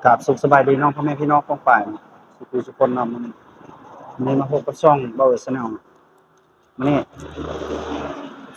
ກາບສຸກສະບາຍດີເນາະ ພໍ່ແມ່ພີ່ນ້ອງປ້ອງປາຍ ສຸກທຸກຄົນເນາະ. ມື້ນີ້ ມື້ນີ້ມາພົບກັບຊ່ອງເບົາເອີແຊນແນວ ມື້ນີ້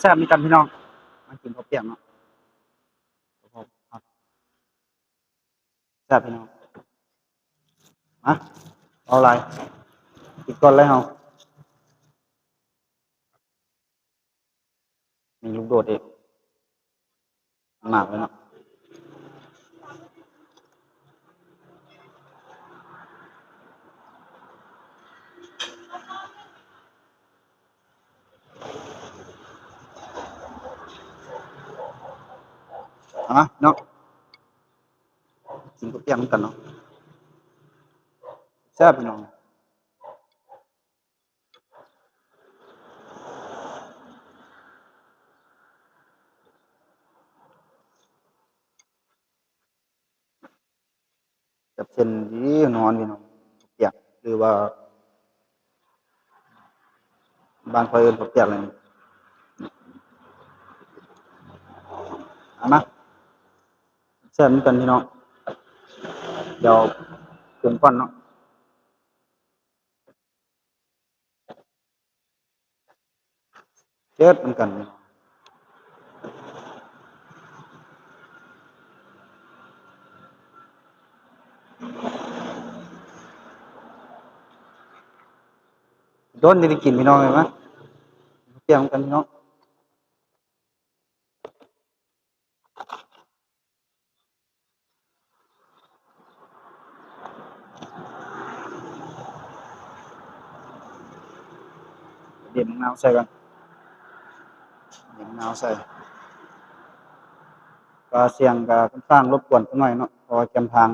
ແຊບນຳກັນພີ່ນ້ອງ ມາກິນເຂົ້າປຽກເນາະ ແຊບພີ່ນ້ອງ ມາ ເອົາຫຼາຍ ກິນກ່ອນເລີຍເຮົາ. ມີລູກໂດດອີກ ໜາວເລີຍເນາະ ມາເນາະ ກິນເຂົ້າປຽກນຳກັນເນາະ ແຊບພີ່ນ້ອງ. ກັບເສັ້ນດີ ຮ້ອນພີ່ນ້ອງ ເຂົ້າປຽກ ຫຼືວ່າບ້ານຂ້ອຍເອີ້ນເຂົ້າປຽກແຫຼະນີ້ ເອົາມາ ແຊບນຳກັນພີ່ນ້ອງ ດຽວປຸງກ່ອນເນາະ. ເຈັດນຳກັນ ດົນຊິໄດ້ກິນພີ່ນ້ອງເອີຍ ມາ ປຽກນຳກັນພີ່ນ້ອງ. ເດັນມະນາວໃສ່ກ່ອນ ເດັນມະນາວໃສ່ ກະສຽງກະຄ່ອນຂ້າງລົບກວນຈັກໜ້ອຍເນາະ ເພາະວ່າແຄມທາງ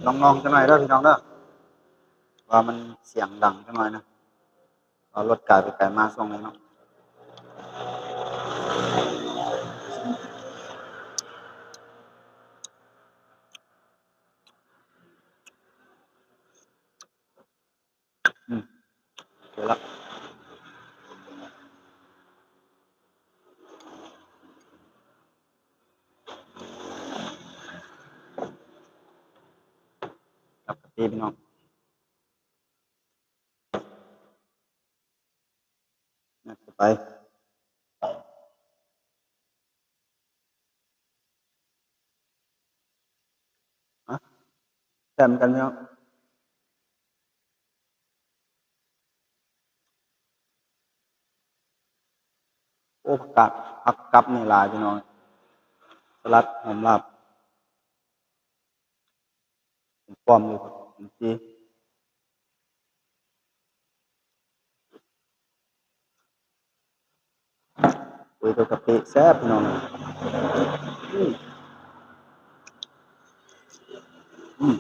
ລອງໆ ຈັກໜ້ອຍເດີພີ່ນ້ອງເດີ ວ່າມັນສຽງດັງຈັກໜ້ອຍນະ ເພາະລົດກາຍໄປກາຍມາຊ່ວງນີ້ເນາະ. ອືມ ເອົາລະ ກັບກະປິພີ່ນ້ອງ ຍັດເຂົ້າໄປ. ອະ ແຊມກັນເນາະ. ໂອ້ ຜັກກາດ ຜັກກັບນີ້ຫຼາຍພີ່ນ້ອງ ສະຫຼັດ ຫອມລາບ. ປ້ອມຢູ່ ໂອ້ຍ ກະປິແຊບພີ່ນ້ອງ ອືມ ອືມ.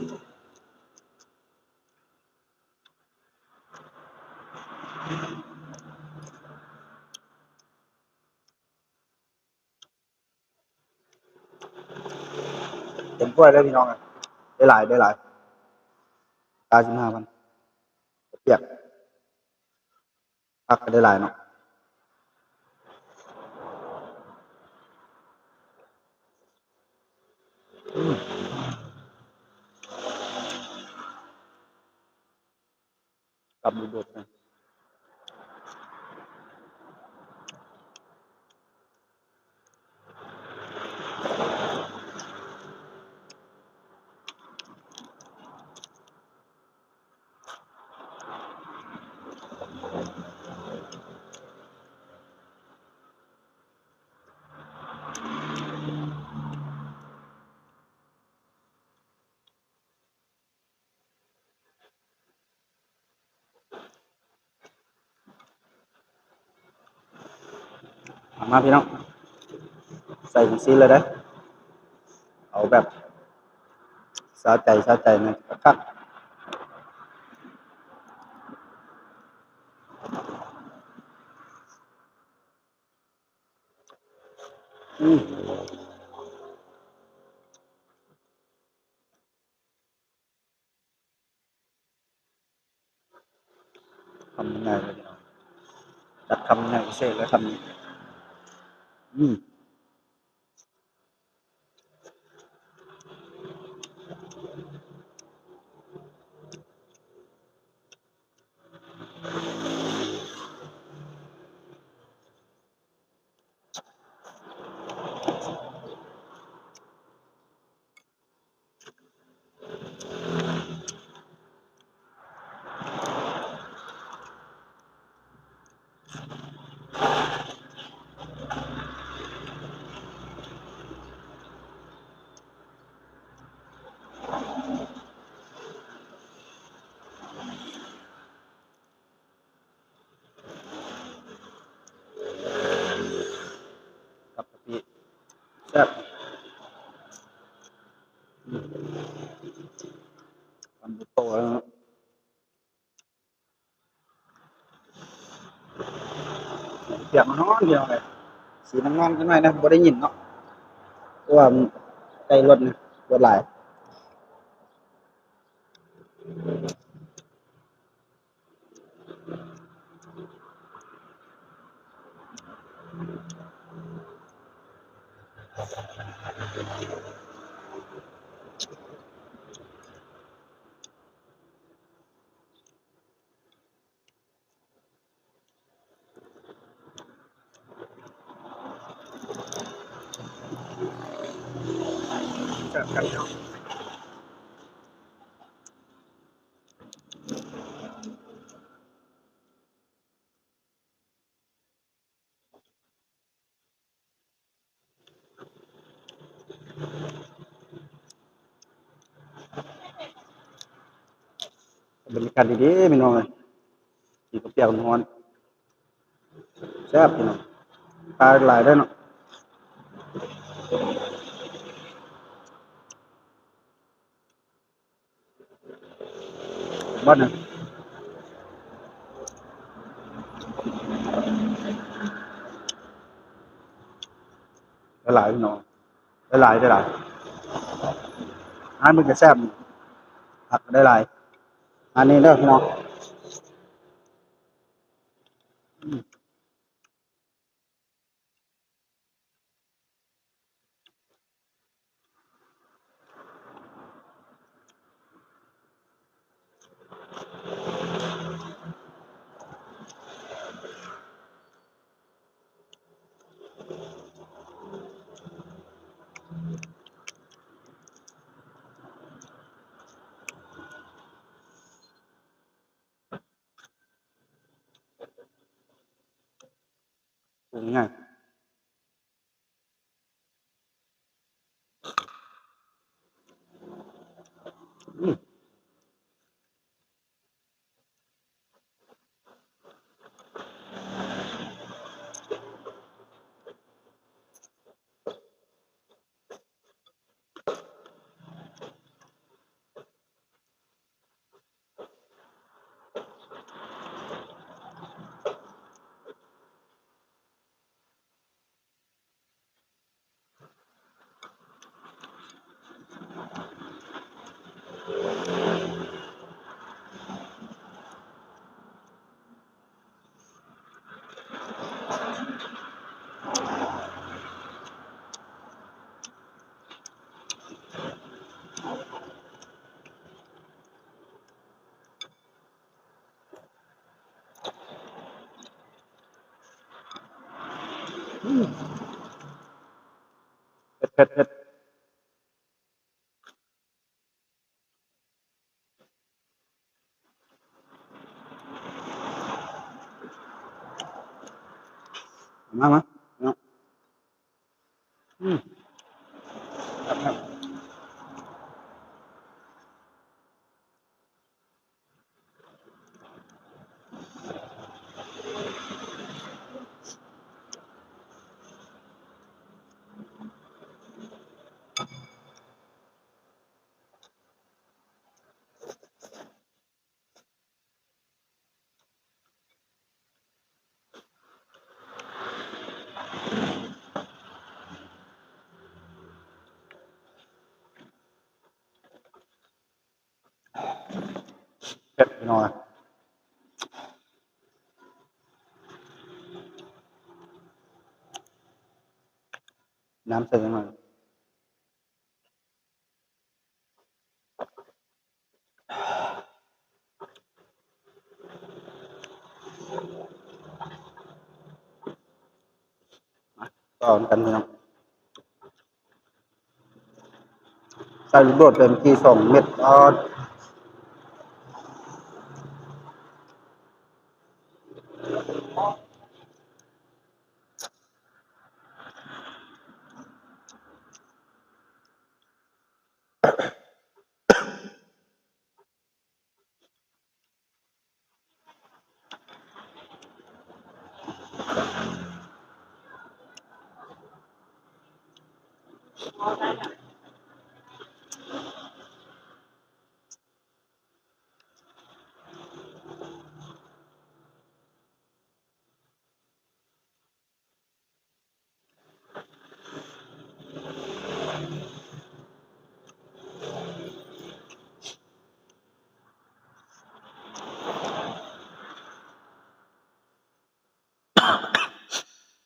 ເຕັມຖ້ວຍເດີພີ່ນ້ອງ ໄດ້ຫຼາຍ ໄດ້ຫຼາຍ ກາສິບຫ້າພັນ ປຽກ ຜັກກະໄດ້ຫຼາຍເນາະ ອືມ. ກັບດູໂດດນະ ເອົາມາພີ່ນ້ອງ ໃສ່ເປັນຊີ້ນເລີຍເດີ ເອົາແບບສະໃຈ ສະໃຈນະ ຄັກໆ ອືມ. ຄຳໃຫຍ່ເລີຍພີ່ນ້ອງ ຈັດຄຳໃຫຍ່ພິເສດເລີຍຄຳນີ້. ອືມ. ກັບກະປິ ແຊບ ອືມ ຕຳໂຕແລ້ວເນາະ. ສຽງຮ້ອນ ພີ່ນ້ອງເອີຍ ສີນ້ຳມັນຈັກໜ້ອຍນະ ບໍ່ໄດ້ຍິນເນາະ ເພາະວ່າໃກ້ລົດນະ ລົດຫຼາຍ. ບັນຍາກາດດີໆ ພີ່ນ້ອງເອີຍ ກິນເຂົ້າປຽກຮ້ອນໆ ແຊບພີ່ນ້ອງ ປາຫຼາຍເດ້ເນາະ. ບັດນີ້ ຫຼາຍໆ ພີ່ນ້ອງ ຫຼາຍໆ ຫຼາຍໆ ອາຫານເພິ່ນກະແຊບ ຜັກກະໄດ້ຫຼາຍ ອັນນີ້ເດີພີ່ນ້ອງ. ປຸງງ່າຍ ອືມ. ເຜັດ ເຜັດ ເຜັດ. ມາ ມາ ເນາະ ອືມ. ເຜັດ ພີ່ນ້ອງ. ນ້ຳໃສ່ຈັກໜ່ອຍ. ມາຕໍ່ກັນພີ່ນ້ອງ ໃສ່ລູກໂດດໄປເມື່ອກີ້ສອງເມັດ. ອໍ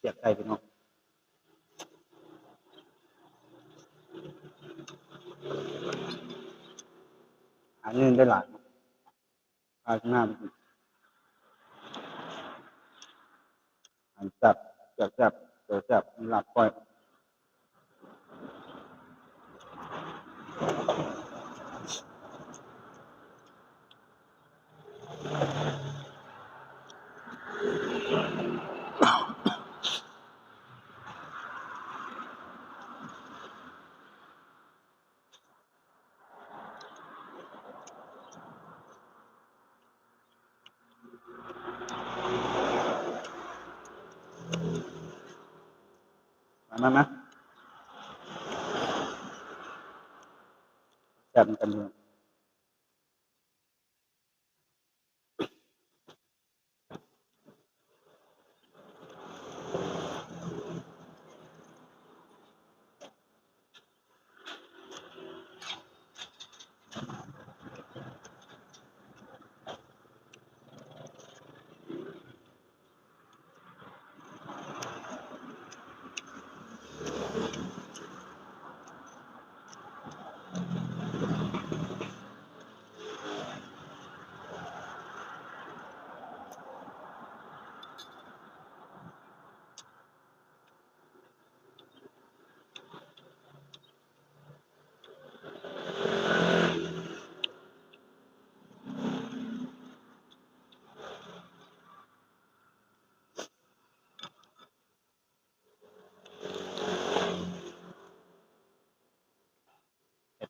ປຽກໃສ່ພີ່ນ້ອງ ອັນນີ້ໄດ້ຫຼາຍ. ພາຊະນະ ອັນແຊບ ແຊບ ແຊບ ແຊບ ລາບກ້ອຍ. ມາ ມາ ມາ ແຊບນຳກັນເດີ.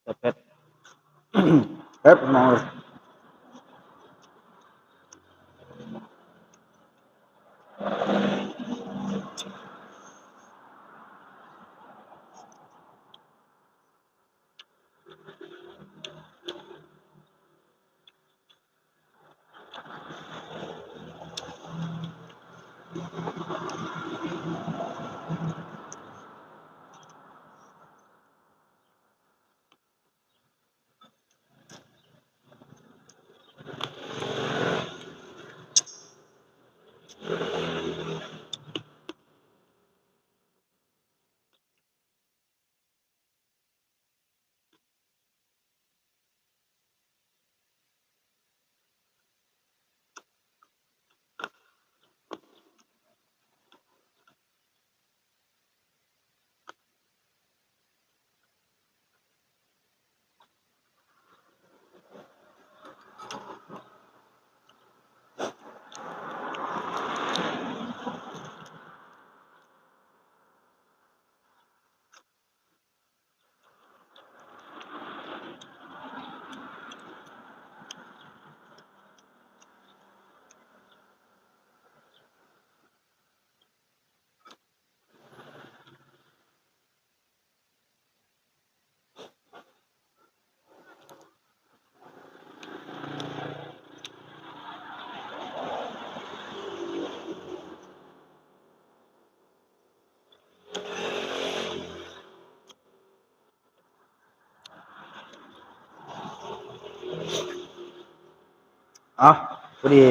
ເຜັດ ເຜັດ ເຜັດ ເຜັດ ພີ່ນ້ອງເອີຍ. ເອົາ ພໍດີ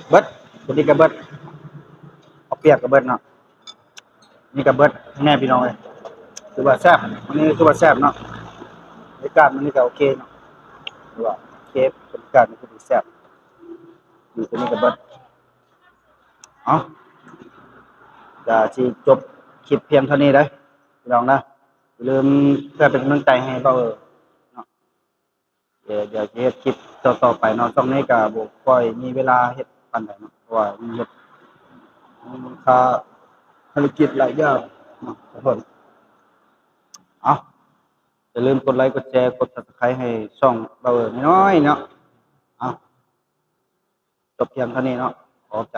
ເບິດ ພໍດີກະເບິດ ເອົາປຽກກະເບິດເນາະ ນີ້ກະເບິດແນ່ພີ່ນ້ອງເອີຍ. ຖືວ່າແຊບ ມື້ນີ້ຖືວ່າແຊບເນາະ ບັນຍາກາດມື້ນີ້ກໍໂອເຄເນາະ ຖືວ່າໂອເຄ ບັນຍາກາດມື້ນີ້ແຊບ ຢູ່ຕົວນີ້ກໍເບິດ ເອົາ ກະຊິຈົບຄລິບພຽງເທົ່ານີ້ເດີພີ່ນ້ອງເດີ ຢ່າລືມເພື່ອເປັນກຳລັງໃຈໃຫ້ເບົາເອີເນາະ ດຽວ ດຽວຊິເຮັດຄລິບຕໍ່ໆໄປເນາະ ຊ່ວງນີ້ກະບໍ່ຄ່ອຍມີເວລາເຮັດປານໃດເນາະ ເພາະວ່າມີເຮັດ ມີຄ່າ ພາລະກິດຫຼາຍຢ່າງເນາະ ທຸກຄົນ ເອົາ ຢ່າລືມກົດໄລ ກົດແຊ ກົດ Subscribe ໃຫ້ຊ່ອງເບົາເອີນ້ອຍໆເນາະ ເອົາ ຈົບພຽງເທົ່ານີ້ເນາະ ຂອບໃຈ.